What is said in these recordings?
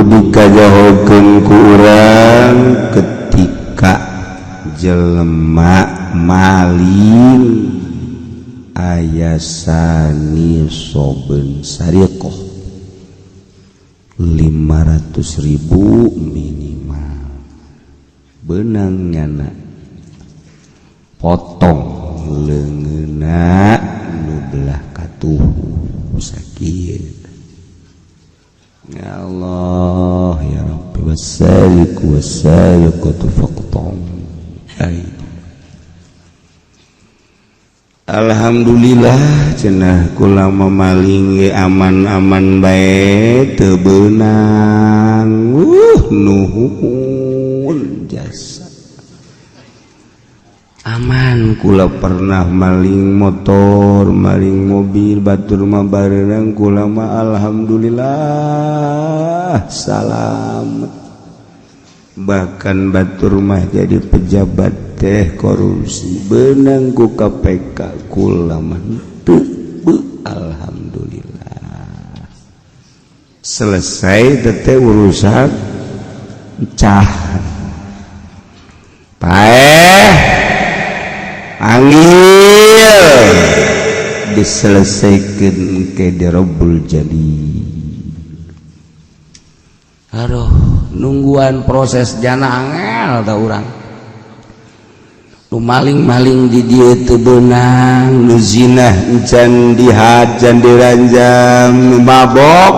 Kudu dikajahokeun ku urang ketika jelema maling aya sanisobeun sariqoh 500.000 minimal benang nyana potong leungeunna nu belah katuhu sakit. Ya Allah ya Rabbi, wasariqu wasariqatu faqta'u aydiyahuma. Alhamdulillah cenah kula maling ge aman-aman bae, teu beunang. Nuhun jasa aman. Kula pernah maling motor, maling mobil, batur mah barenang, kula mah alhamdulillah salamet. Bahkan batur mah jadi pejabat teh korupsi benang ku KPK, kula mah teu. Alhamdulillah selesai teh urusan cah paeh panggil diselesaikan ke di Rabbul Jalil. Aduh, nungguan proses jana angel tah urang. Nu maling-maling di dieu teu beunang, nu zina encan dihad, can diranjam, nu mabok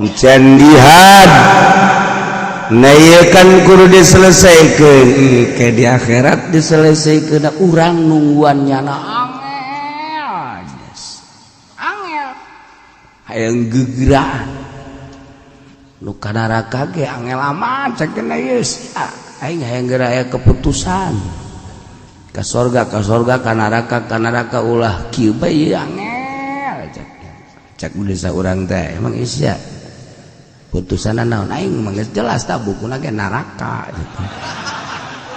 encan dihad. Nah, ieu kan kudu diselesaikan ke di akhirat, diselesaikan. Urang nungguan nyana angel, yes. Angel hayang gegeraan nu ka neraka ge angel amat cek ieu. Aing hayang geura aya keputusan ka sorga, ka sorga, ka neraka, ka neraka, ulah kieu bae ieu angel cek cek desa urang teh. Emang isya putusan naon? Aing mah geus jelas tah bukuna ge neraka gitu.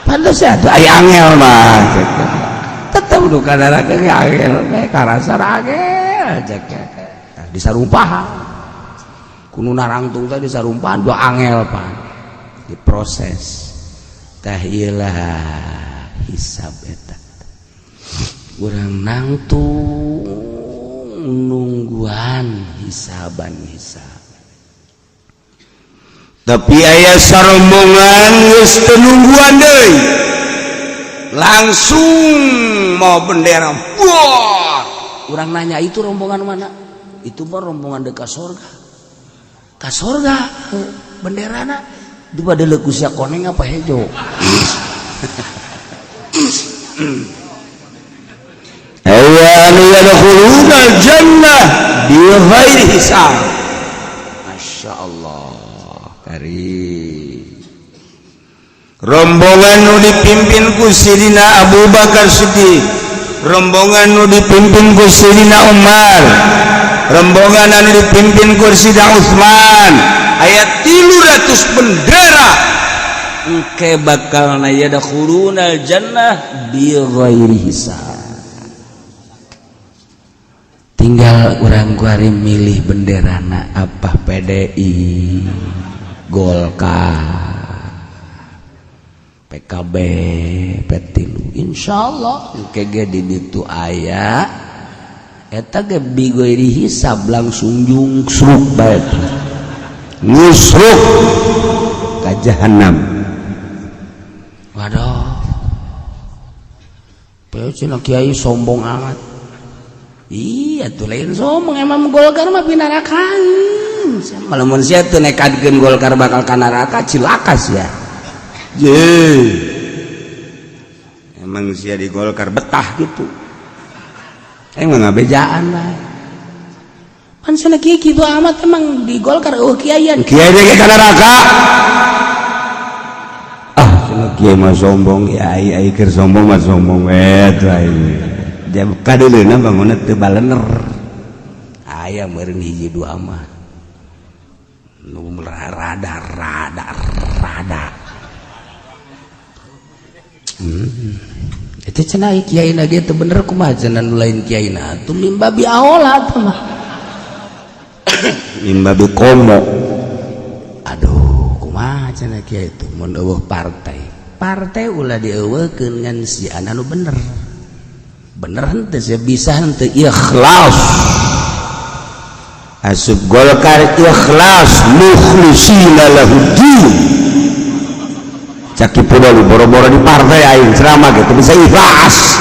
Pantes ya tuh aya angel mah cek tetep nu ka neraka ge angel bae, karasa angel cek. Disarumpahan kudu narangtung teh, disarumpahan dua angel pan diproses tah. Iyalah hisab eta urang nangtung nungguan hisaban hisab. Tapi aya sarombongan geus teu nungguan deui, langsung mau bendera. Wah, urang nanya, "Itu rombongan mana?" "Itu mah rombongan dekat sorga." Ka sorga benderana itu pada leukusnya koneng apa hejo? Aya yadkhuluna jannah bi ghairi hisab. Masya Allah, kari rombongan nu dipimpin ku Sidina Abu Bakar Siddiq, rombongan nu dipimpin ku Sidina Umar, rombongan anu dipimpin ku Sidina Utsman, aya 300 bendera engke bakal na yadkhuluna jannah bi ghairi hisab. Tinggal urang kuari milih benderana apa, PDI, Golkar, PKB, P3. Insyaallah engke ge di ditu aya eta ge bi ghairi hisab, langsung jungsruk bae, ngusruk ka jahanam. Waduh, cenah kiai sombong amat. Iya tuh, lain sombong, emang Golkar mah pinarakan. Lamun sia teu nekadkeun Golkar bakal ka neraka, cilaka sia. Je. Emang sia di Golkar betah gitu? Emang ngabejaan lah. Pan cenah kiai kitu amat, emang di Golkar eueuh kiaian. Kiai ge ka neraka. Ah, cenah kiai mah sombong, ya ai ai keur sombong mah sombong we tuh aing. Kadeuleuna bangunna teu balener. Aya meureun hiji dua mah nu rada rada rada. Itu cenah kiai na ge teu bener, kumaha cenah nu lain kiai na atuh mimbabi aola tah mah. Mimbabi komo. Kumaha cenah kieu itu mun eueuh partai? Partai ulah dieuweuhkeun, ngan si anu bener. Bener henteu sia, bisa henteu ikhlas? Asup Golkar ikhlas, mukhlisina lahuddin. Cak Ki Pudoli, boro-boro di partai, aing ceramah gitu bisa ikhlas.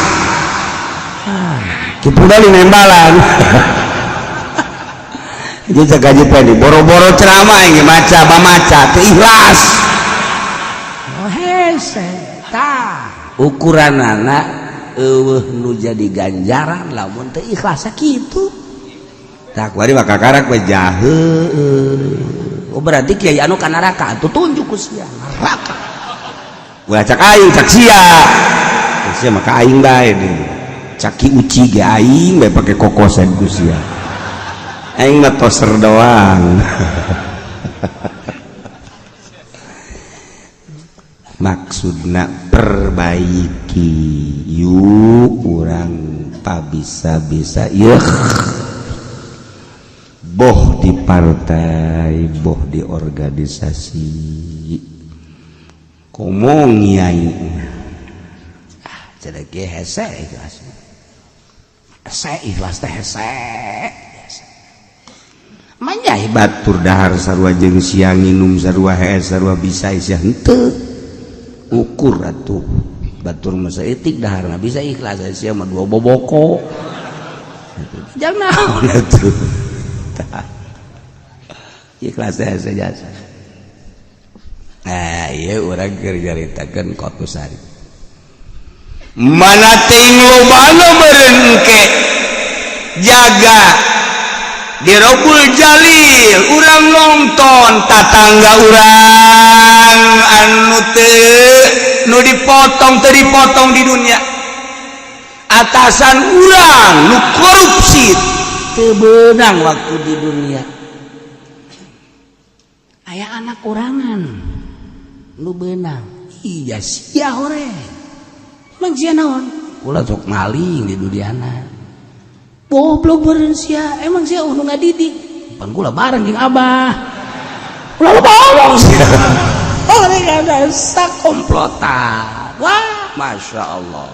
Ki Pudoli nembalan. Jadi cak Haji Pendi, boro-boro ceramah, aing maca bamaca teu ikhlas. Oh, hese tah ukuranana, eueuh nu jadi ganjaran lamun teu ikhlas kitu. Tah, kuari mah kakarak we jahe. Oh, berarti kiai anu ka neraka atuh, tunjuk ku sia neraka. Ulah cak aing, cak sia. Cak sia mah ka aing bae deh. Cak Ki Uci ge aing bae, pake kokosan ku sia. Aing mah toser doang. Maksudna perbaiki yuk urang, bisa-bisa yeuh, boh di partai, boh di organisasi, komo kiai. Ah, jadi kieu hese ikhlas, hese ikhlas teh, hese manya batur dahar sarua jeung sia, nginum sarua, hees sarua, bisa sia henteu. Ukur atuh, batur mah saeutik daharna bisa ikhlas, sia mah dua boboko, jangan naon atuh. Ikhlas hese jasa. Nah, iya, urang keur nyaritakeun Kotusari. Mana ting lobana meureun engke jaga di Robul Jalil, urang nonton tatangga urang anu teu nu dipotong, teu dipotong di dunia, atasan urang nu korupsi teu beunang waktu di dunia, aya anak kurangan nu beunang. Iya, sia hore mang sia naon? Ulah sok maling di duniana. Goblok beureun sia, emang sia nu ngadidik pan kula bareng jeung abah. Ulah lu bohong sia. Oh, ada sakomplotan. Wah, masya Allah.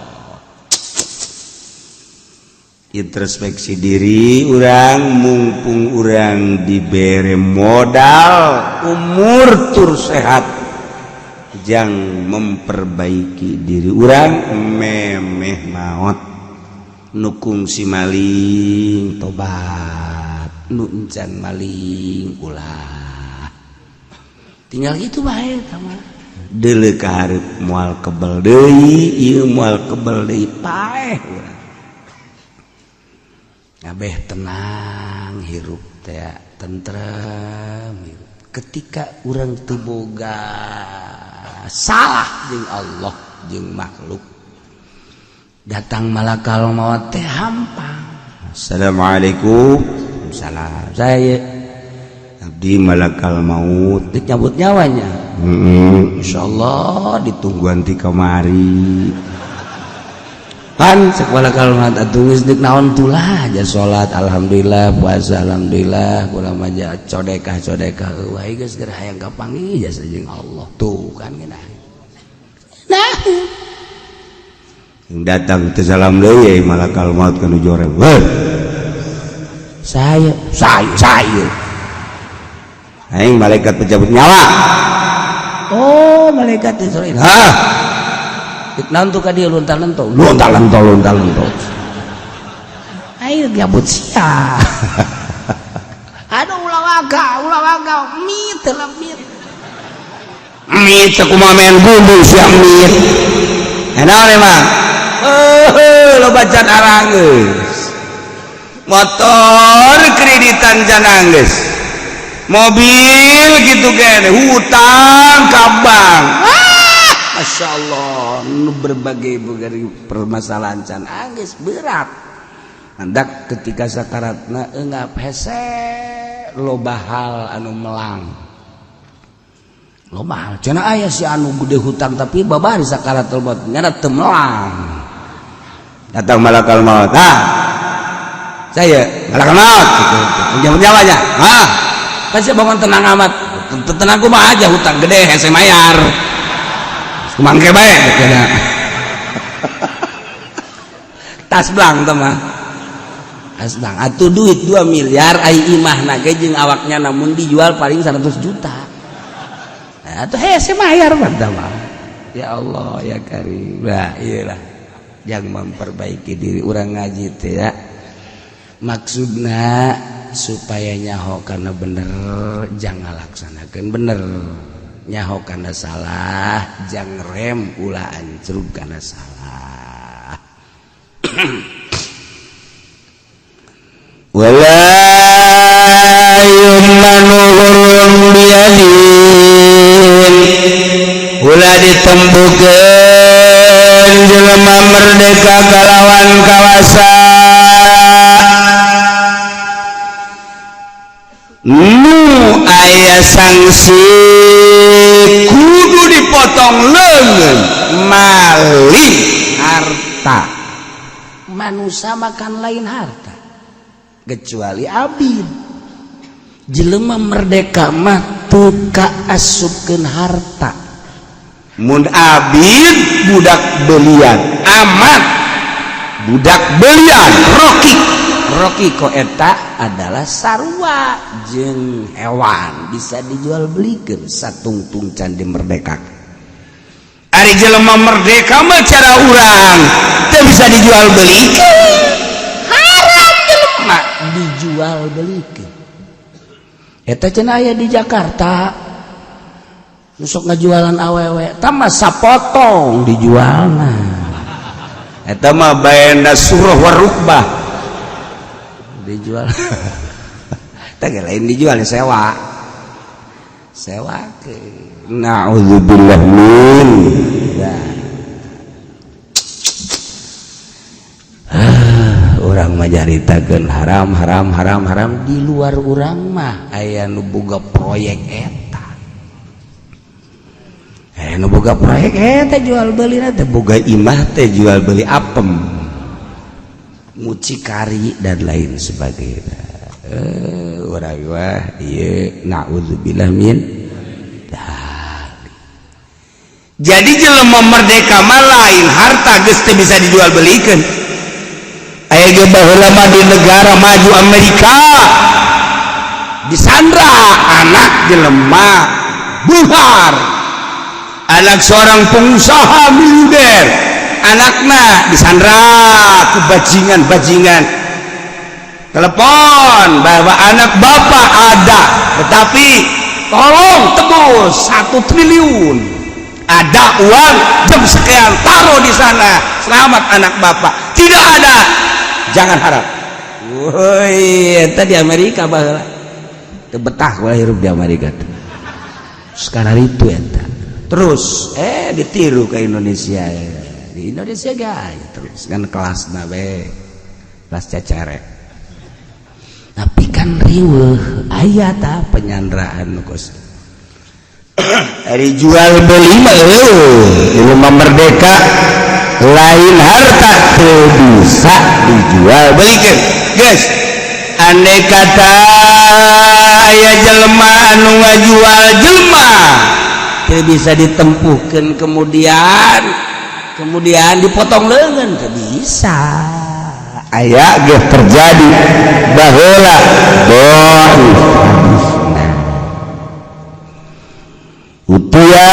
Introspeksi diri urang, mumpung urang dibere modal umur tur sehat, jang memperbaiki diri urang memeh maot. Nukung si maling tobat, nu encan maling ulah, tinggal gitu bae sama. Deuleu ka hareup, moal kebel deui ieu, moal kebel deui, paeh urang. Kabeh tenang hirup teh, tentrem hirup ketika urang teu boga salah jeung Allah jeung makhluk. Datang malakal maut teh hampang. Assalamualaikum. Salam, saya abdi malakal maut. Dicabut nyawanya. Insyaallah ditungguan ti kamari. Pan cek malakal maut atuh geus deuk naon tulah aja, salat alhamdulillah, puasa alhamdulillah, kula mah codekah codekah eueuh geus geura hayang kapanggih jasa jeung Allah tuh kan geunah. Nah. Yang datang teu salam deui, malakal maut kanu joreng. Heuh. Saya saya saya. Aing malaikat pencabut nyawa. Oh, malaikat Israil. Hah? Naon tuh ka dieu luntal lento? Luntal lento, luntal lento. Aing nyabut sia. Aduh, ulah waga, ulah waga, mit lah mit. Mit kumaha, main gundu sia mit. Enak emang. Eh, lo baca aranggeus. Motor kreditan jananggeus. Mobil gitu kene, hutang ka bank. Ah, Masya Allah, nu berbagai berbagai permasalahan can anggeus berat. Andak ketika sakaratna enggap hese, loba hal anu melang. Loba hal cenah aya si anu gede hutang tapi babari sakaratul maut nyana teu melang. Datang malakal maut. Ah. Saya malakal maut gitu. Nyawanya. Ah. Pasti bangun tenang amat. Tenang kumaha aja hutang gede hese mayar. Mangke bae kena. Tas blang teh mah. Tas blang atuh duit 2 miliar ai imahna ge jeung awaknya namun dijual paling 100 juta. Atuh hese mayar mah teh mah. Ya Allah ya Karim. Nah, iyalah. Yang memperbaiki diri urang ngaji teh ya. Maksudna supaya nyaho karena bener jangan laksanakan bener, nyaho karena salah jangan rem ulah ancrub karena salah. Wala yumanu hurun biyadin ulah ditempukeun jelema merdeka kalawan kawasa nu aya sanksi kudu dipotong leungeun maling harta. Manusia makan lain harta kecuali abid. Jelema merdeka mah teu kaasupkeun harta. Mun abid budak belian, amat budak belian, roki roki ko eta adalah sarua jeung hewan bisa dijual belikan satungtung can dimerdeka. Ari jelema merdeka mah cara urang teu bisa dijual belikan, haram jelema dijual belikan. Eta cenah aya di Jakarta nu sok ngajualan awewe tah mah sapotong dijualna. Eta mah baena surah warukbah dijual. Tah lain dijual sewa. Sewa ke. Na'udzubillah min. Urang mah nyaritakeun haram haram haram haram di luar urang mah aya nu boga proyek eta. Aya nu boga proyek eta jual beli teh boga imah teh jual beli apem, mucikari dan lain sebagainya. Urang mah ieu na'udzubillah min. Jadi jelema merdeka mah lain harta geus teu bisa dijual belikeun. Aya ge baheula mah di negara maju Amerika disandra anak jelema beunghar, anak seorang pengusaha miliuder, anakna disandra ku bajingan-bajingan. Telepon bahwa anak bapak ada, tetapi tolong tebus 1 triliun. Ada uang jam sekian taruh di sana, selamat anak bapak. Tidak ada, jangan harap. Woi, eta di Amerika baheula. Teu betah gua hirup di Amerika tuh. Sekarang itu eta. Terus ditiru ke Indonesia. Di Indonesia gaya terus kan kelasna we. Kelas cacare. Tapi kan riweuh aya ta penyanderaan kos. Ari jual beli mah jelema merdeka lain harta teu bisa dijual belikan. Guys, andai kata aya jelema anu ngajual jelema teu bisa ditempuhkeun kemudian dipotong leungeun teu bisa. Aya ge terjadi baheula dhaif hadisna. Utuya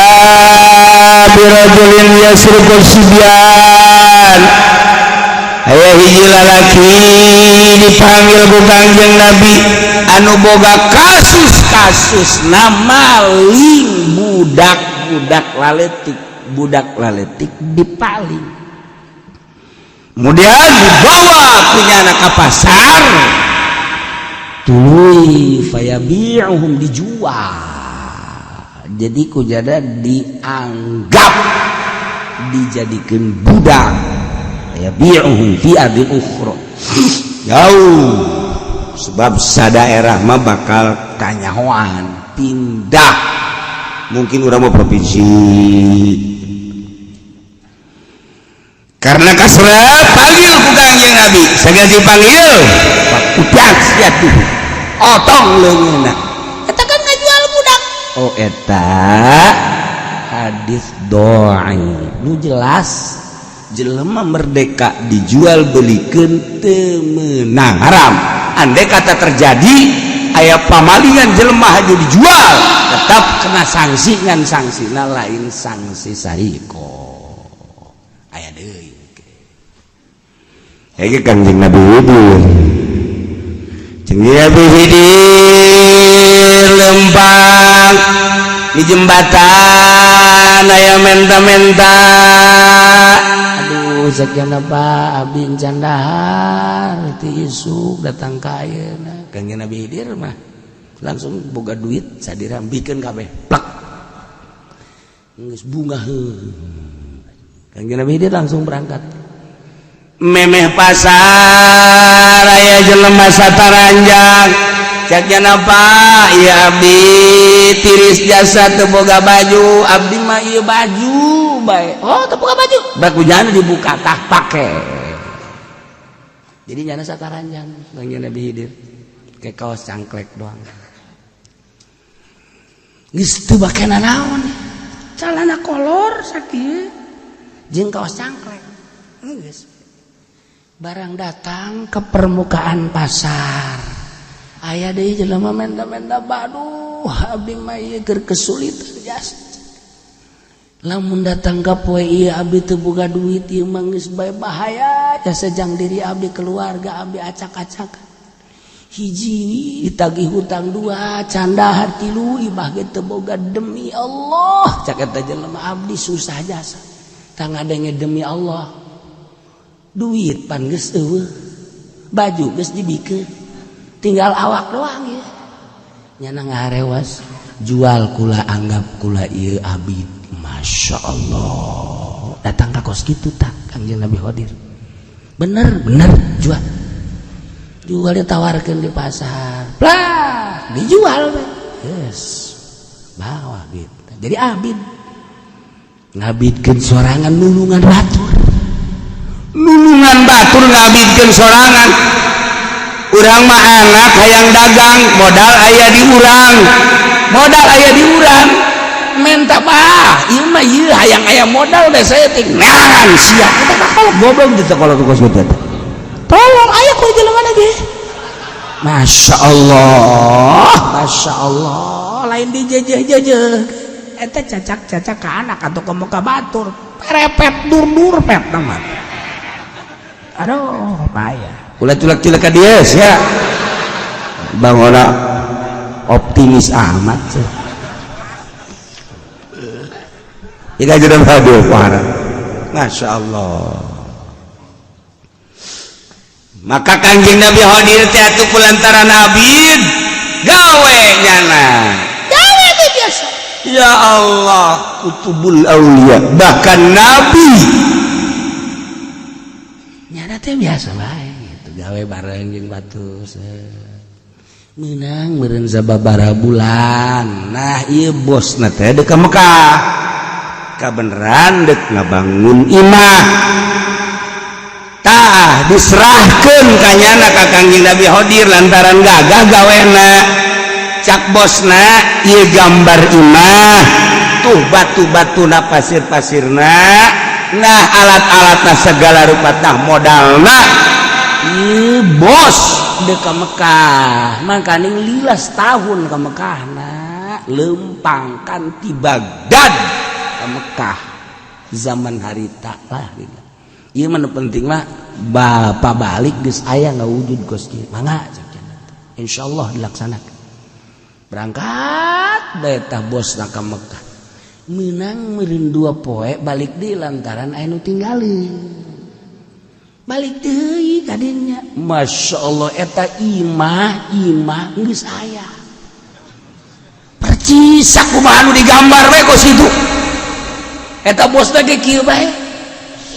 birajulin yasriqu sibyan. Aya hiji lalaki dipanggil ku Kangjeng Nabi anu boga kasus-kasus maling budak-budak laletik dipaling. Kemudian dibawa punya anak ke pasar, tuluy fayabi'uhum dijual. Jadi kujada dianggap dijadikan budak. Yabi'uhum fi ardin ukhra. Jauh sebab sadaerah mah bakal kanyahoan pindah. Mungkin urang mah provinsi. Karena kasra panggil ku Kangjeng Nabi, sagala dipanggil udak sia tuh. Otong leungeunna. Eta kan ngajual budak. Oh, eta hadis dhaif nu jelas jelema merdeka dijual belikan teu meunang, haram. Andai kata terjadi aya pamalingan, jelema haju dijual, tetap kena sanksi, ngan sanksina lain sanksi sariko. Aya deui. Iki Kanjeng Nabi Khidir. Kanjeng Nabi Khidir lempang di jembatan, aya menta-menta. Aduh, cek Pak, abdi encan dahar ti isuk datang ka ayeuna. Kanjeng Nabi Khidir mah langsung boga duit sadirham, bikeun kabeh, plak, geus bunga. Kanjeng Nabi Khidir langsung berangkat. Memeh pasar aya jelema sataranjang. Cek apa ya, abdi tiris jasa, teu boga baju, abdi mah ieu baju bae. Oh, teu boga baju. Baku jana dibuka, tah, pake. Jadi nyana sataranjang. Kanjeng Nabi Khidir kayak kaos cangklek doang, geus teu bake naon, celana kolor sakieu jeung kaos cangklek. Geus barang datang ke permukaan pasar, aya deui jelema menta-menta. Baduh, abdi mah ieu keur kesulitan jasa, lamun datang ka poe ieu abdi teu boga duit, ieu mah geus bae bahaya jasa jang diri abdi, keluarga abdi acak-acakan. Hiji ditagih hutang, dua can dahar, tilu ibah ge teu boga. Demi Allah, cak eta jelema, abdi susah jasa. Tang ngadenge demi Allah, duit pan geus eueuh, baju geus dibikeun, tinggal awak doang ya. Nyana ngarewas, jual kula, anggap kula ieu abid. Masya Allah, datang ka kos kitu tak Kangjeng Nabi Khidir. Bener bener, jual jual, ditawarkan di pasar, lah dijual we. Yes, bawa gitu jadi abid, ngabidkeun sorangan, nulungan batur. Nulungan batur, ngabidkeun sorangan. Urang mah anak hayang dagang, modal aya di urang, modal aya di urang, menta bah, ieu mah ieu hayang aya modal deh saya ting neangan sia. Eta kalau goblok gitu, kalau kos gitu. Tolong, aya ku jelema ge. Masya Allah, Masya Allah, lain dijejeh-jejeh eta cacak-cacak ke anak atau ke muka batur, perepet dur-dur pet nama. Aduh, bahaya. Ulah culak-culak ka dieu sia. Bang ora optimis amat sih. Ika jadi aduh parah. Masya Allah. Maka Kanjeng Nabi Khidir teh atuh kulantaran abid gawe nyana. Gawe teh biasa. Ya Allah, kutubul aulia, bahkan nabi. Nyana teh biasa bae gitu, gawe bareng jeung batur. Menang meureun sababaraha bulan. Nah, ieu bosna teh dek ka Mekah. Kabeneran dek ngabangun imah. Tah, diserahkeun ka nyana ka Kangjeng Nabi Khidir lantaran gagah gawena. Cak bosna, ieu gambar imah, tuh batu-batuna, pasir-pasirna, nah alat-alatna segala rupa, tah modalna. Ieu bos dek ka Mekah, mangkaning lilas tahun ka Mekah na lempangkan ti Baghdad ka Mekah zaman harita lah gitu. Ieu mah nu penting mah bapak balik geus aya ngawujud kos kieu. Mangga cek cenah. Insyaallah dilaksanakan. Berangkat bae tah bosna ka Mekah. Menang meureun 2 poe balik di lantaran aya nu tinggalin. Balik deui kadinya. Masya Allah, eta imah imah geus aya. Percis sakumaha nu digambar we kos kitu. Eta bosna ge kieu bae.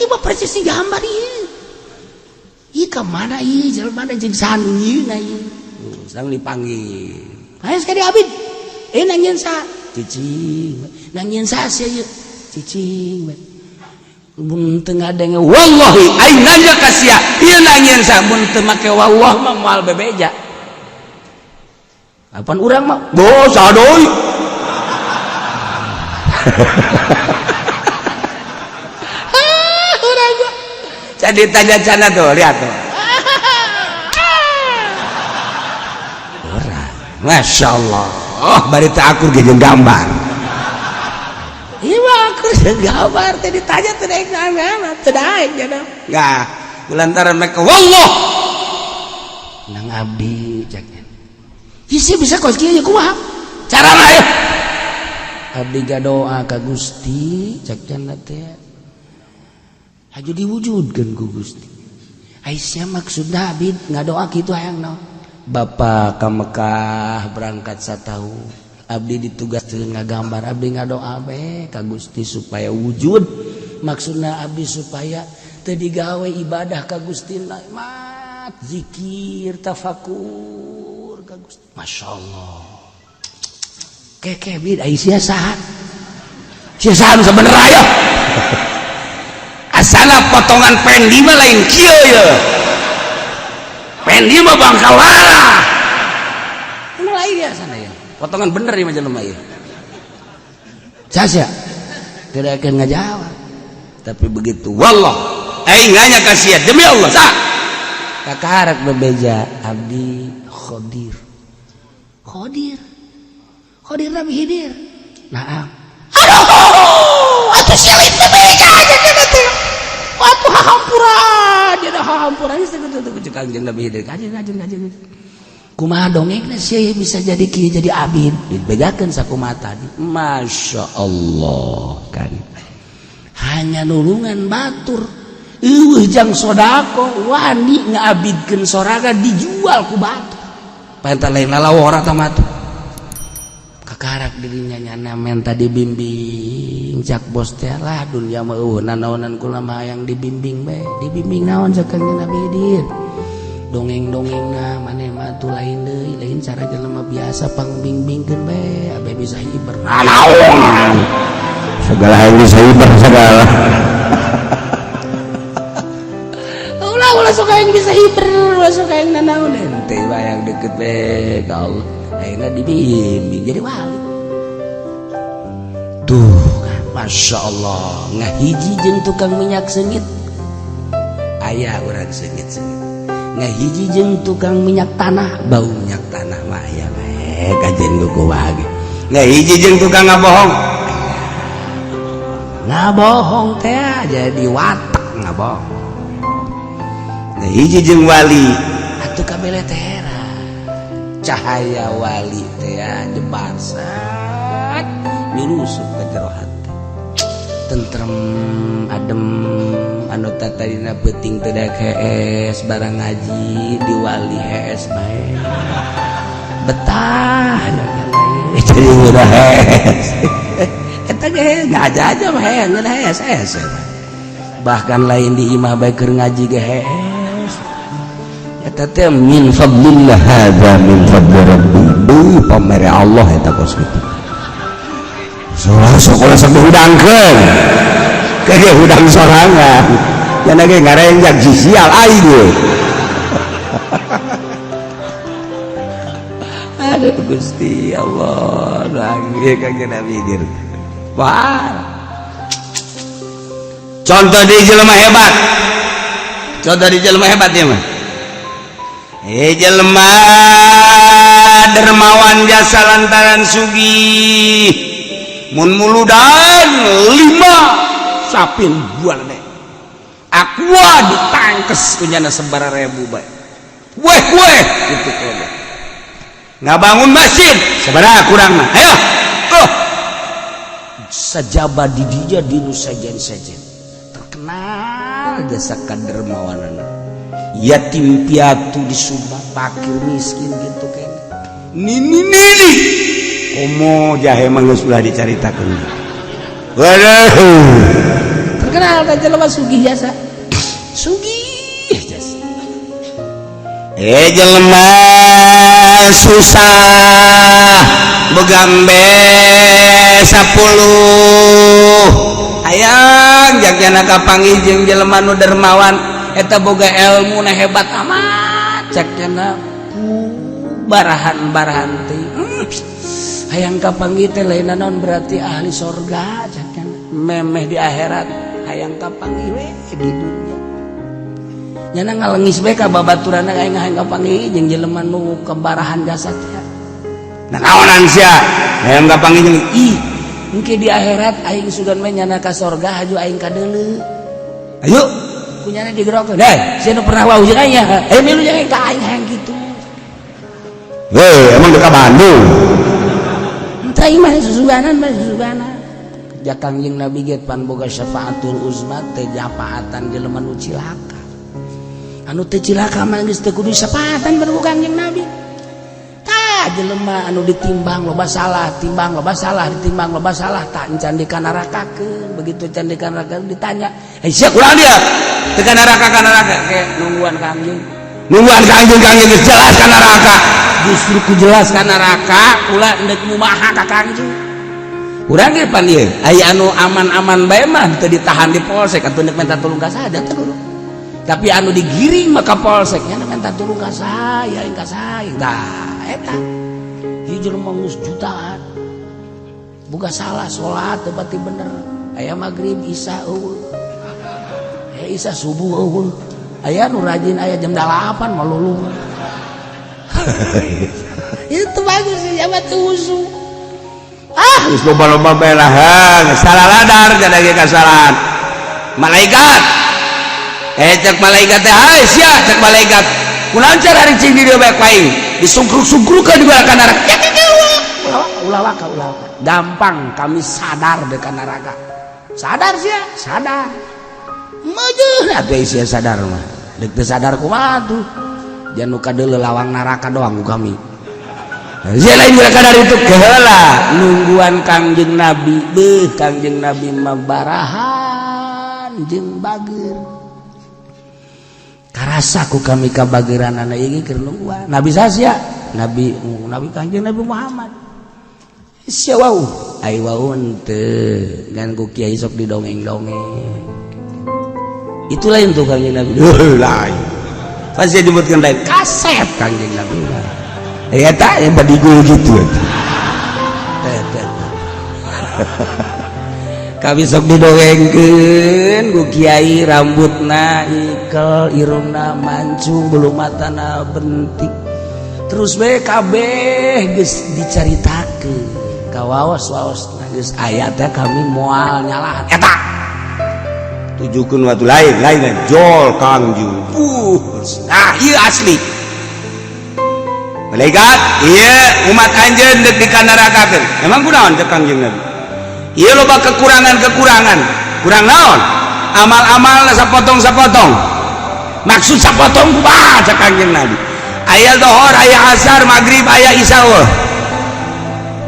Ieu mah percis digambar ieu. Ieu ka mana ieu jelema jeung saha nu nyieunna ieu? Sedang dipanggil. Ayo sekali abid. Eh, nangieun saha? Cicing. Nangieun saha sia ieu? Cicing. Mun teu ngadenge Wallahi aing nanya ka sia, ieu nangieun saha? Mun teu make wallah mah moal bebeja. Apaan urang mah bos adoy. Urang mah jadi tanya cana tuh, lihat tuh. Orang, Masya Allah. Oh, bari teh akur ge jeung gambar. Iya mah akur jeung gambar teh ditanya teh daek naon teh daek cenah. Enggak, lantaran mereka wallah. Nang abdi ceknya. Isi bisa kos kieu kumaha? Carana ayo. Abdi gadoa ka Gusti cek cenah teh. Haju diwujudkeun ku Gusti. Aisyah maksudna abdi ngadoa kitu hayang naon? Bapak ka Mekah berangkat satahu. Abdi ditugaskeun ngagambar, abdi ngadoa bae ka Gusti supaya wujud. Maksudna abdi supaya teu digawe ibadah ka Gusti nikmat, zikir, tafakur ka Gusti. Masya Allah. Keke bid ai sia saha? Sia saha nu sabenerna ayo. Asana potongan pendi mah lain kieu ye. Pendi mah bangkalara. Anu lain ya sana ya. Potongan bener ieu mah jelema ieu. Sasya tidak akan ngajawab. Tapi begitu wallah aing nanya ka sia demi Allah sa. Kakarak bebeja abdi Khodir. Khodir. Khodir Nabi Khidir. Nah, aduh, atuh silit bebeja aja teh. Atuh hahampuran, dia dah hahampuran geus teu teu Kangjeng Nabi Khidir. Kanjeng kanjeng kanjeng. Kumaha dongengna sia bisa jadi kieu jadi abid. Dibejakeun sakumaha tadi. Masya Allah kan. Hanya nulungan batur. Eueuh jang sodako wani ngaabidkeun soraga dijual ku batur. Pantar lain lalawora tah mah. Kakarak dirinya nyana menta dibimbing cak bos teh lah dunia mah eueuh nanaonan kula mah hayang dibimbing bae. Dibimbing naon cak Kangjeng Nabi Khidir. Dongeng-dongengna maneh mah atuh lain deui, lain cara jelema biasa pangbimbingkeun bae abe bisa hiber. Nanaon segala yang bisa hiber segala. Ulah ulah suka yang bisa hiber, ulah suka yang nanaon ente bayang deket bae ka Allah. Akhirnya dibimbing jadi wali. Tuh kan, Masya Allah ngahiji jeung tukang minyak seungit. Aya urang seungit-seungit. Ngahiji jeung tukang minyak tanah, bau minyak tanah mah aya bae kajen kumaha ge. Ngahiji jeung tukang ngabohong. Ngabohong teh jadi watak ngabohong. Ngahiji jeung wali atuh kabele teh cahaya wali teh nyebar sat nyurusup ke jero hati tentrem adem anu tatadina peuting teu daek hees barang ngaji di wali hees bae betah jadi udah hees eta ge ngaja aja mah hees ngeunah hees hees bahkan lain di imah bae keur ngaji ge hees eta teh min fadlillah hadza min fadli rabbi beuh pamere Allah eta kos kitu sekolah sampai hudangkeun kage hudang sorangan nya ge ngarenjak si sial aing we. Aduh Gusti Allah lagi Kangjeng Nabi Khidir. Wah. Contoh di jelema hebat. Contoh di jelema hebat ieu mah. Jelema dermawan jasa lantaran sugih mun muludan 5 sapin bual deh. Aqua ditangkes punyana sabaraha ribu bae. Weh weh gitu kode. Ngabangun masjid sabaraha kurang mah. Ayo. Oh. Sajaba di dinya di nu sejen-sejen. Terkenal jasa kadermawanana. Yatim piatu di Subang, fakir miskin gitu kan. Nini nini. Komo jahe mah geus ulah dicaritakeun. Waduh. Terkenal kan jelema sugih jasa. Sugih jasa. Jelema susah begambe 10 hayang jagjana kapanggih jeung jelema nu dermawan eta boga ilmu na hebat amat cek cenah. Barahan-barahan teh hayang kapanggih teh lain naon, berarti ahli sorga kan. Memeh di akhirat hayang kapanggih we di dunia. Nyana ngalengis bae ka babaturanna, aing hayang kapanggih jeung jelema nu kebarahan jasad ya. Nah, naonan sia hayang kapanggih jeung Ih, engke di akhirat aing sugan mah nyana ka sorga, haju aing ka deuleu. Ayo. Kunyana digerokeun deh, sia nu pernah wau jeung aing ya, ayo milu jeung aing ka aing hayang kitu. Hei, emang dekat Bandung? Entah, aing mah susuganan mah susuganan. Ja Kangjeng Nabi ge pan boga syafaatul uzma teh, nyafaatan jelema nu cilaka. Anu teu cilaka mah geus teu kudu syafaatan baru Kangjeng Nabi. Tah, jelema anu ditimbang loba salah, timbang loba salah, ditimbang loba salah, tak encan dikanarakakeun. Begitu can dikanarakakeun ditanya, "Eh, sia Kurang dia tekan neraka, ka neraka. Kayak nungguan Kangjeng." Nungguan Kangjeng, Kangjeng geus jelas ka neraka. Justru ku jelas ka neraka, kula endek mumaha ka Kangjeng. Urang ge pan ieu aya anu aman-aman bae mah teu ditahan di polsek atuh, nek minta tulung ka saha teh dulu. Tapi anu digiring mah ka polsek nya minta tulung ka saya, ka saya. Tah, eta ieu jelema geus jutaan buka salah, salat teu pati bener, aya maghrib, isya euweuh, aya isya subuh euweuh, aya nu rajin, aya jam 8 malulu. Itu bagus sih, ya teu usu. Ah, geus loba-loba bae lah, geus salah ladar jadi ge kasalahan. Malaikat. Eh, cek malaikat teh, "Hai sia," cek malaikat. "Kunaon car hari cing di dieu bae ku aing?" Disungkruk-sungkrukeun di ka neraka. Ulah waka, ulah waka. Gampang kami sadar dekat neraka. Sadar sia, sadar. Meujeun atuh sia sadar mah. Deuk teu sadar kumaha tuh? Jangan nu kadeuleu lawang neraka doang ku kami. Sia lain mereka dari itu keheula. Nungguan Kangjeng Nabi, beuh, Kangjeng Nabi mah barahan jeung bager. Karasa ku kami kabageranana ieu keur nungguan. Nabi saha? Nabi Nabi Kangjeng Nabi Muhammad. Sia wau, ai wau henteu, ngan ku kiai sok didongeng-dongeng. Itu lain tuh Kangjeng Nabi. Heuh, lain. Pasti disebutkan lain. Kasep Kangjeng Nabi mah. Ya tak yang badigul gitu. Teh, teh, teh. Kami sok didongengkeun ku kiai, rambutna ikel, irungna mancung, bulu matana bentik. Terus we kabeh geus dicaritakeun. Kawaos-waos geus aya teh kami moal nyalahan. Eta Tujukeun waktu lain, lain lain. Jol Kangjeng. Nah, ieu asli. Malaikat, iya umat anjeun deuk dikanarakakeun. Emang kunaon cek Kangjeng Nabi? Ieu loba kekurangan-kekurangan. Kurang naon? Amal-amal sapotong-sapotong. Maksud sapotong kumaha cek Kangjeng Nabi? Aya dohor, aya asar, maghrib, aya isya euweuh.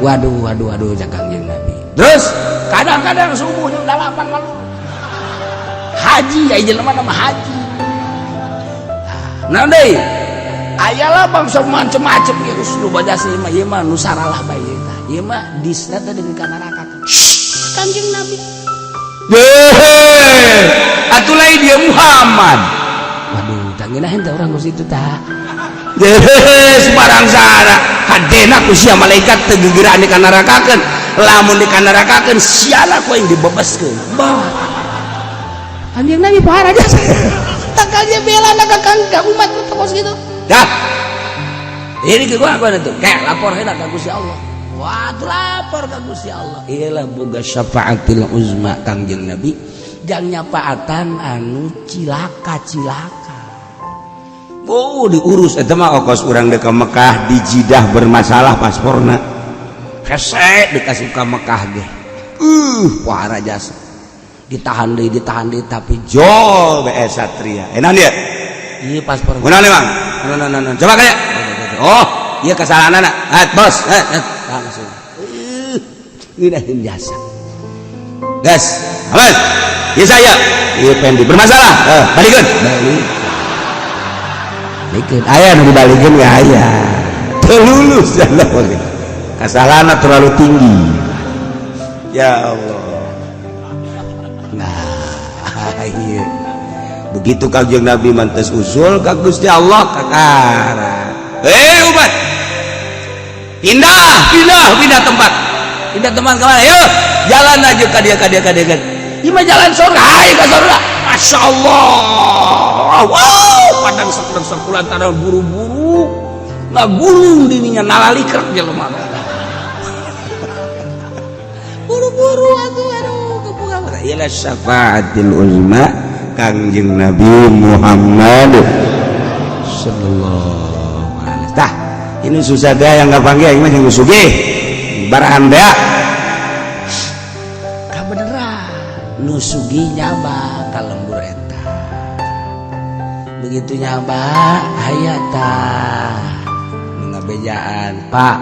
Waduh, waduh, waduh, cek Kangjeng Nabi. Terus kadang-kadang subuh jam 8 malam. Haji, aya jelema nama haji. Nah, deui. Aya lah bangsa macem-macem geus nu baca sih mah, ieu mah nu saralah bae tah. Ieu mah disna teh deui ka neraka. Kangjeng Nabi. Heh, atuh lain dia Muhammad. Waduh, tanggeuna henteu urang geus itu tah. Heh, sembarang sana. Hadena ku sia malaikat teu gegeraan dikanarakakeun. Lamun dikanarakakeun siala ku aing dibebaskeun. Bah. Kanjeng Nabi pohara jasa. Tak dia bela ka kang ka umat terus gitu. Dah. Ini ke gua apa itu? Kayak lapor heula ka Gusti Allah. Wah, tuh lapor ka Gusti Allah. Iyalah boga syafaatil uzma Kangjeng Nabi. Jang nyafaatan anu cilaka-cilaka. Oh, diurus eta mah okos urang deuk ka Mekah, di Jidah bermasalah pasporna. Hese dikasih ka Mekah ge. Pohara jasa. Ditahan deui tapi Jol BS Satria. Enak dia. Ieu paspor. Kunaon emang? No, no, no, no. Coba kayak. Oh, iya kesalahan anak. Ah, bos. Eh, eh. Langsung. Ngeunaheun jasa. Gas. Awas. Iya saya. Iya pendi bermasalah. Eh, balikeun. Balik. Balikeun. Aya nu dibalikeun ge aya. Teu lulus ya Allah. Kesalahan terlalu tinggi. Ya Allah. Nah, iya. Begitu Kangjeng Nabi mantes usul ka Gusti Allah kakara. Eh, umat. Pindah, pindah, pindah tempat. Pindah tempat kemana? Yuk, jalan aja ka dia, ka dia, ka dia, ka dia. Ieu mah jalan surga, hai ka surga. Masya Allah. Wow, padang sekedar sekulan tanah buru-buru. Ngagulung dininya nalalikrek jelema. Buru-buru atuh, aduh, kebuka. Ila syafaatil uzma Kangjeng Nabi Muhammad sallallahu alaihi. Tah, ini susah deh yang nggak panggil, ini mah jeung sugih. Barahan teh. Kabeneran nu sugih nyaba ka lembur eta. Begitu nyaba, aya tah nu ngabejaan, "Pak,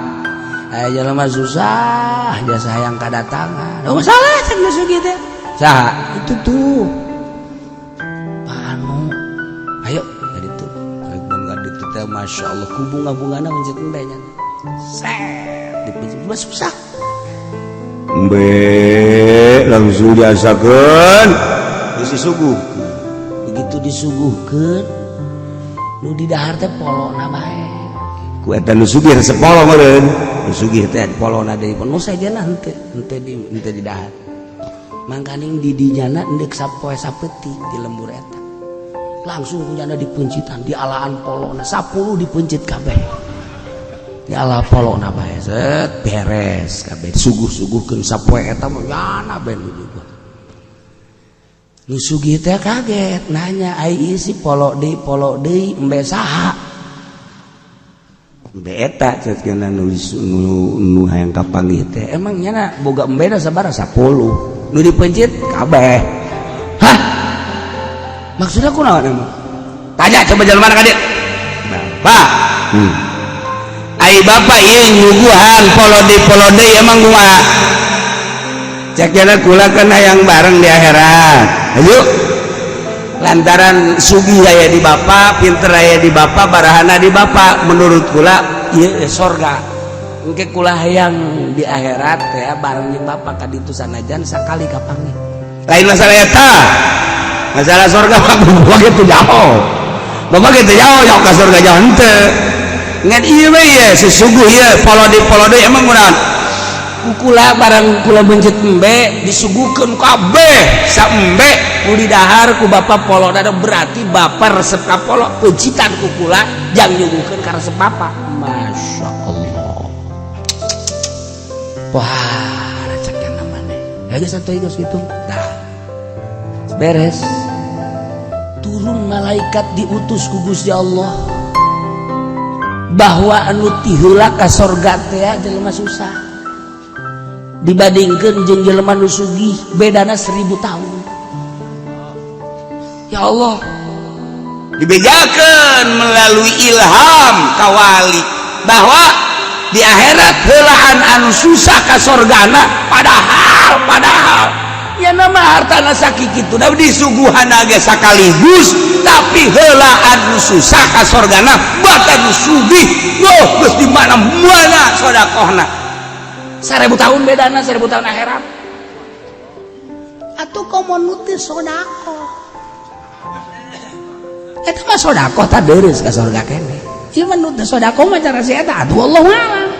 aya jelema susah jasa hayang kadatangan." "Oh, salah," cek nu sugih teh. "Saha?" "Itu tuh Pak Anu." "Ayo ka ditu." Rek ka ditu teh, Masya Allah, ku bunga-bungana mencit embe nya. Set dipencet mah susah. Embe langsung diasakeun, geus disuguhkeun. Begitu disuguhkeun, nu di dahar teh polona bae. Ku eta nu sugih resep polo meureun. Nu sugih teh polona deui, nu sajana henteu, henteu di henteu di dahar. Mangkaning di dinyana endek sapoe sapeuting di lembur eta. Langsung kunyana dipencitan, dialaan polona 10 dipencit kabeh. Diala polona bae, set beres kabeh, suguh-suguhkeun sapoe eta mah nyana bae nu juga. Nu sugih teh kaget, nanya, "Ai ieu si polo deui, polo deui, embe saha?" Embe eta cek nu nu nu hayang kapanggih teh. Emang nyana boga embe sabaraha? 10. Nu dipencit kabeh. "Hah, maksudnya kunaon emang?" Tanya coba jalan mana ka dieu, Bapak. Ai bapak ieu nyuguhan polo deui, polo deui, emang kumaha? Cek jana, "Kula kan hayang bareng di akhirat." Ayo, lantaran sugih aya di bapak, pinter aya di bapak, barahana di bapak, menurut kula ieu sorga. Engke kula hayang di akhirat ya bareng jeung bapak ka ditu, sanajan sakali kapanggih. Lain masalah eta, masalah sorga mah bapak gitu jauh, bapak gitu jauh, jauh ke surga, jauh henteu. Ngan ieu we ye susuguh ieu polo deui, polo deui, emang kunaon? Kula barang kula mencit embe disuguhkeun kabeh sa embe nu didahar ku bapak polo ada, berarti bapak resep ka polo, pencitan ku kula jang nyuguhkeun ka resep bapak. Masya Allah, wah, cek namanya ya geus atuh, geus kitu. Dah beres, turun malaikat diutus ku Gusti Allah bahwa anu tiheula ka sorga teh jelema susah dibandingkan jeung jelema nu sugih bedana 1000 tahun. Ya Allah. Dibejakan melalui ilham kawali bahwa di akhirat heulaan anu susah ka sorgana, padahal padahal ya nama hartana sakitu da disuguhan ge sakaligus, tapi heulaan nu susah ka sorgana, bahkan nu sugih wah geus di mana-mana sodakohna. 1000 tahun bedana, 1000 tahun akhirat atuh. Komo nu teu sodakoh, eta mah sodakoh tak deres ka sorga kene. Ieu mah nu teu sodakoh mah cara si eta atuh, wallahu a'lam,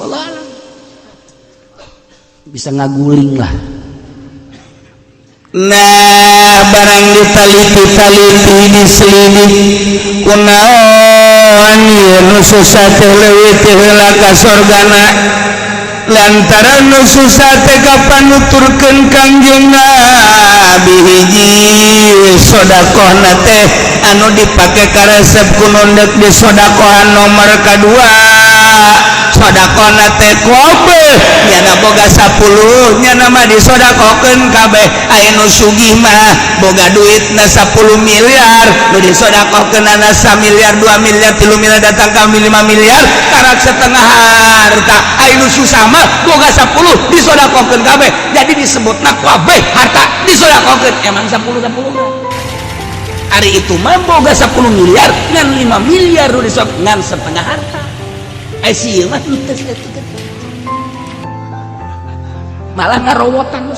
wallahu a'lam, bisa ngaguling lah. Nah, barang ditaliti-taliti, diselidik, kunaon ieu nu susah teh leuwih teh heula ka sorgana? Lantaran nu susah teh kapan nuturkeun Kangjeng Nabi, hiji sodakohna teh anu dipake karesep ku nu deuk disodakohan, nomor kadua sodakohna teh kabeh nyana boga 10 nyana mah disodakohkeun kabeh. Aya nu sugih mah boga duitna 10 miliar, nu disodakohkeunana 1 miliar, 2 miliar, 3 miliar, datang ka 5 miliar, karak setengah harta. Aya nu susah mah boga 10 disodakohkeun kabeh, jadi disebutna kabeh harta disodakohkeun. Emang 10 10 mah, hari itu mah boga 10 miliar ngan 5 miliar nu disok ngan setengah harta. Eh, sih mah henteu sakitu, malah ngarowotan.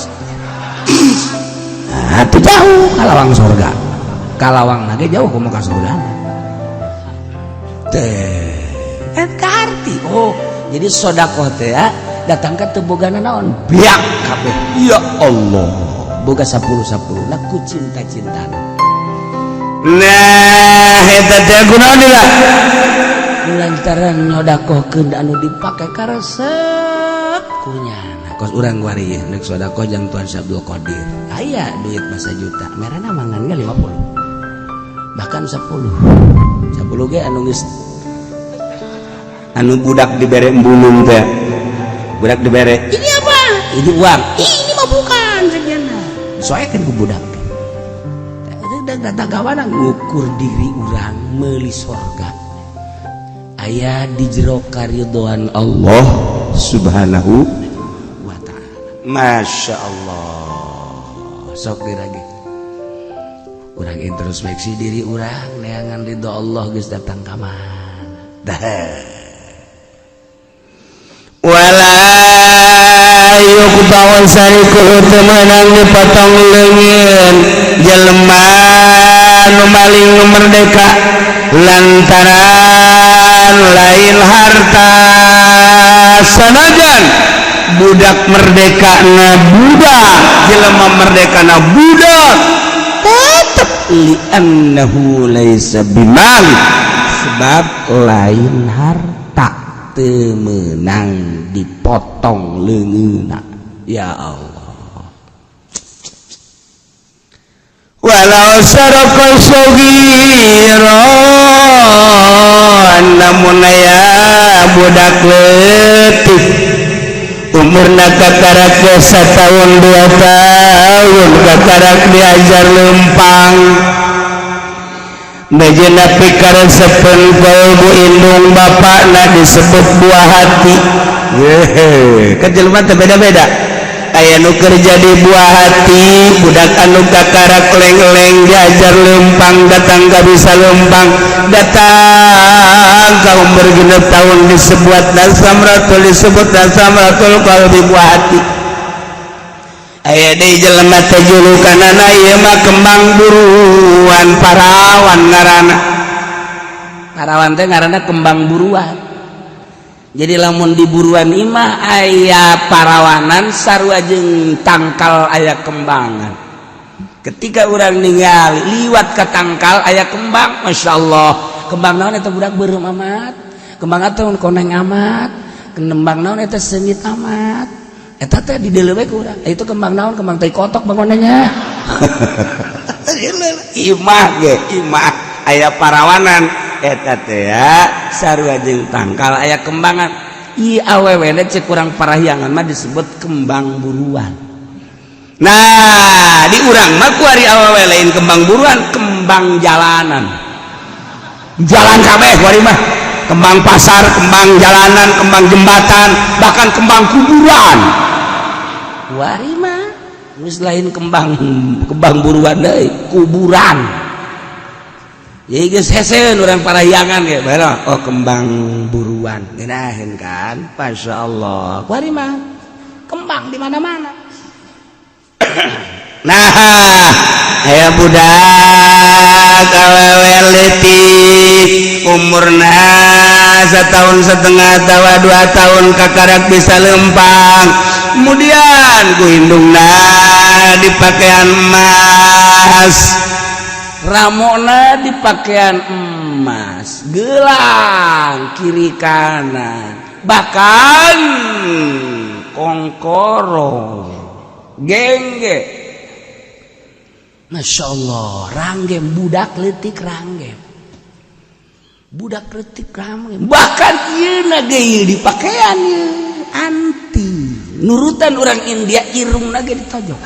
Nah, itu jauh kalawang surga, kalawang nage jauh kumaha ka surga teh. Kan kaharti. Oh, jadi sodakoh teh ya datang ka teu boga naon, biak kabeh. Ya Allah, boga 10 10 nah ku cinta-cinta. Nah, eta teh kunaon lah? Lantaran nyodakohkeun anu dipake karesep kunyana. Kos urang kuari ieu rek sodakoh jang Tuan Syekh Abdul Qadir, aya duit masa juta merana mangan ge 50, bahkan 10 10 ge anu geus Anu budak dibere embulung teh, budak dibere. Ini apa? Ini uang. Ini mah bukan sekian. Soalnya ku budak datang kawana ngukur diri urang meuli sorga aya di jero karidhoan Allah Allah Subhanahu wa Ta'ala. Masya Allah. Sok lagi urang introspeksi diri urang, neangan ridho Allah geus datang ka mana dah. Wala yuqta'u sariku, teu meunang dipotong leungeun jelema nu maling nu merdeka lantaran lain harta, sanajan budak merdeka na budak, jelema merdeka na budak, tetep li'annahu laisa bimal, sebab lain harta, teu meunang dipotong leungeunna. Ya Allah. Walau saraka sogiron, namun aya budak leutik umurna kakarak 1 tahun 2 tahun, kakarak diajar lempang, bejena pikaresepeun ku indung bapakna disebut buah hati. Hehe, kan jelema teh beda-beda, aya nu keur jadi buah hati. Budak anu kakarak leng-leng diajar lempang, datang ka bisa lempang, datang ka umur 6 tahun disebut samratul, disebut samratul qalbi, buah hati. Aya deui jelema teh julukanana ieu mah kembang buruan, parawan ngaranna. Parawan teh ngaranna kembang buruan. Jadi lamun di buruan imah aya parawanan sarua jeung tangkal aya kembangan. Ketika orang ninggal liwat ke tangkal aya kembang, masya Allah, kembang naon eta, budak beureum amat, kembang atau koneng amat, kembang naon eta, seungit amat, eta teh di we ku urang itu kembang naon, kembang tai kotok bangunannya. Imah ge imah aya parawanan, eta teh ya sarua jeung tangkal aya kembangan. I awewe cek kurang parahyangan mah disebut kembang buruan. Nah, di urang mah kuari awewe lain kembang buruan, kembang jalanan. Jalan kabeh kuari mah, kembang pasar, kembang jalanan, kembang jembatan, bahkan kembang kuburan. Kuari mah geus lain kembang kembang buruan deui, kuburan. Jadi geus hese urang parahyangan ge bae, oh, kembang buruan ngeunaheun kan. Masya Allah, kuari mah kembang di mana-mana. Nah, aya budak awewe leutik umurna 1,5 tahun atawa 2 tahun, kakarak bisa lempang, kemudian ku indungna dipakaian emas. Ramona dipakaian emas, gelang kiri kanan, bahkan kongkoro gengge. Masya Allah, ranggem budak letik, ranggem budak letik, ranggem. Bahkan ieu na ge dipakaian ieu anti nurutan orang India, irungna ge ditojok.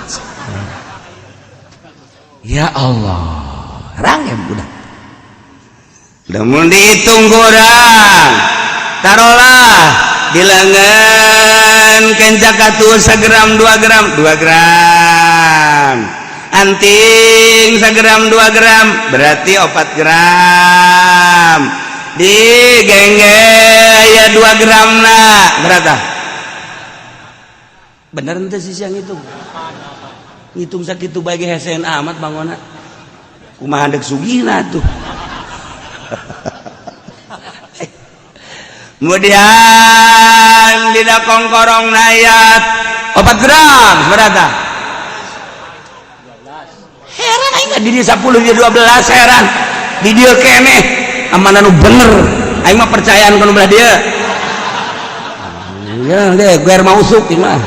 Ya Allah, ranggem budak. Lamun dihitung kurang, taruhlah di lengan kencak atuh segram 2 gram, 2 gram anting segram 2 gram, berarti 4 gram. Di gengge ya 2 gram. Nah, berapa? Bener ente sih yang itu ngitung sakitu bagi hesen amat bangona. Kumaha dek sugihna tuh? Kemudian dina kongkorong ayat 4 gram berapa? Heran aing di dieu 10 di 12 heran. Di dieu keneh amanah nu bener. Aing mah percayaan kana belah dieu. Ya deh, gue mau usuk ieu mah.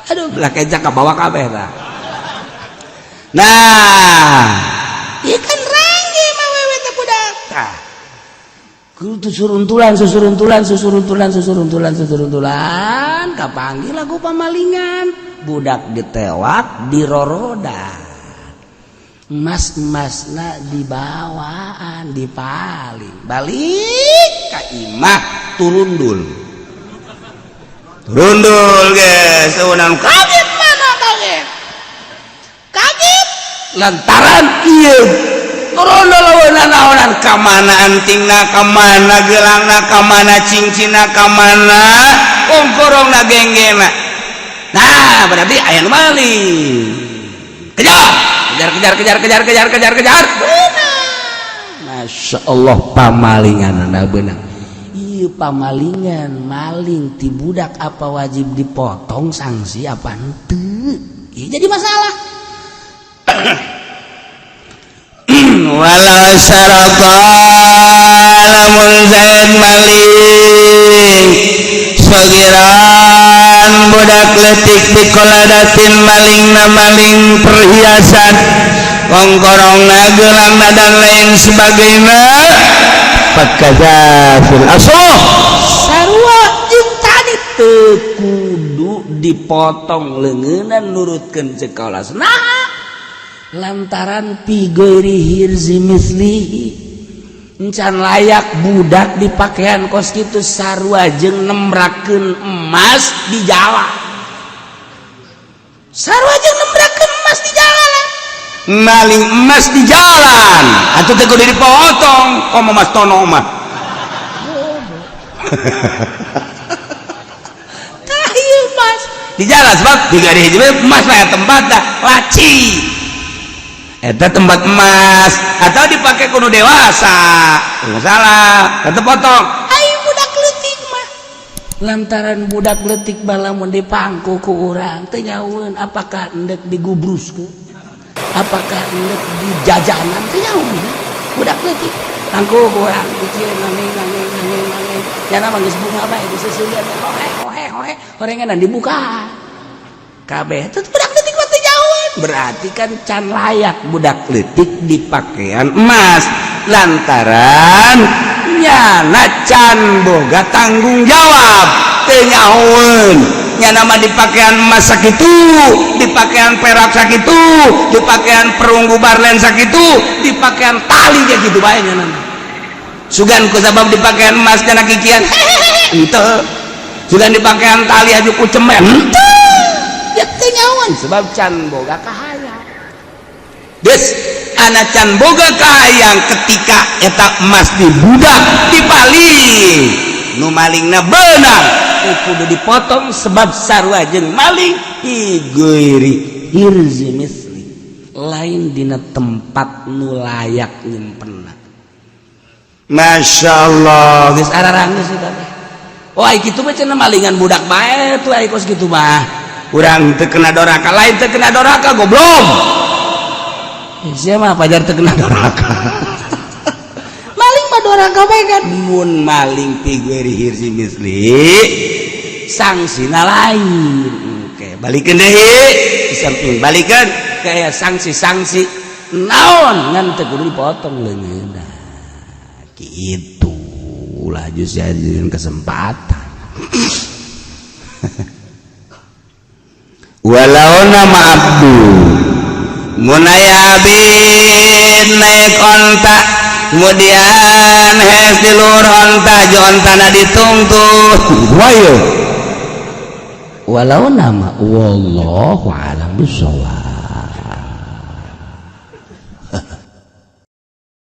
Aduh, belah kecak ka bawa kabeh tah. Nah, ieu kan rangge mah wewe teh budak. Tah. Kudu susuruntulan susuruntulan susuruntulan susuruntulan susuruntulan kapanggil lagu pamalingan budak ditewak diroroda emas-emasna dibawaan dipaling balik ka imah turundul turundul guys turunan kaget mana kaget kaget lantaran ieu turun ka mana antingna ka mana gelangna ka mana cincina ka mana kongkorongna genggena. Nah berarti aya nu maling kejar kejar kejar kejar kejar kejar kejar kejar beunang. Masya Allah pamalingan beunang ieu pamalingan maling ti budak apa wajib dipotong sanksi apa henteu jadi masalah. Walau syarata lamun zaid maling sogiran budak letik dikoladatin maling na maling perhiasan kongkorongna gelangna dan lain sebagainya fakaza fil asuh sarua jeung tadi teu kudu dipotong leungeunna nurutkeun ceuk kaula. Nah lantaran pigoiri hirzi mislihi encan layak budak di pakaian kos kitu sarua jeung nembrakeun emas di jalan sarua jeung nembrakeun emas di jalan maling emas di jalan atuh teh kudu dipotong komo Mas Tono mah. Tah ieu emas di jalan sebab tiga di hiji emas mah tempat dah laci eta tempat emas atau dipakai kudu dewasa masalah tetep potong. Ayo budak leutik mah lantaran budak leutik mah lamun dipangku ku urang teu nyahueun apakah endek digubruskeun apakah endek dijajanan teu nyahueun budak leutik pangku ku urang dicieun nanging nanging nanging nanging nyana mah geus bunga bae diseuseulieun hohe hohe hohe horengan dibuka kabeh teu budak leutik mah teu nyahueun. Berarti kan can layak budak leutik di pakaian emas lantaran nyana can boga tanggung jawab teu nyahoeun nyana mah di pakaian emas sakitu di pakaian perak sakitu di pakaian perunggu barlen sakitu di pakaian tali ge kitu bae nyana mah sugan ku sabab di pakaian emas nyana kikian henteu sugan di pakaian tali aju ku cemen henteu ya teu nyahoeun sebab can boga kahayang. Geus ana can boga kahayang ketika eta emas dibudak dipaling nu malingna beunang kudu dipotong sebab sarua jeung maling igoiri hirzi misli lain dina tempat nu layak nyimpenna. Masya Allah geus ararang geus eta teh. Oh ai kitu mah cenah malingan budak bae tuh ai kos kitu mah urang teu kena doraka lain teu kena doraka goblok sia mah pajar teu kena doraka maling mah doraka bae kan mun maling ti gueri hirsi misli sangsina lain. Oke balikeun deui di samping balikeun kayak sanksi-sanksi naon ngan teu kudu dipotong leungeunna kitu ulah geus jadieun kesempatan. Walau nama abdu munaya abid naik onta kemudian hes di luhur onta jo ontana ditungtung wayo walau nama wallahu alam bisawab.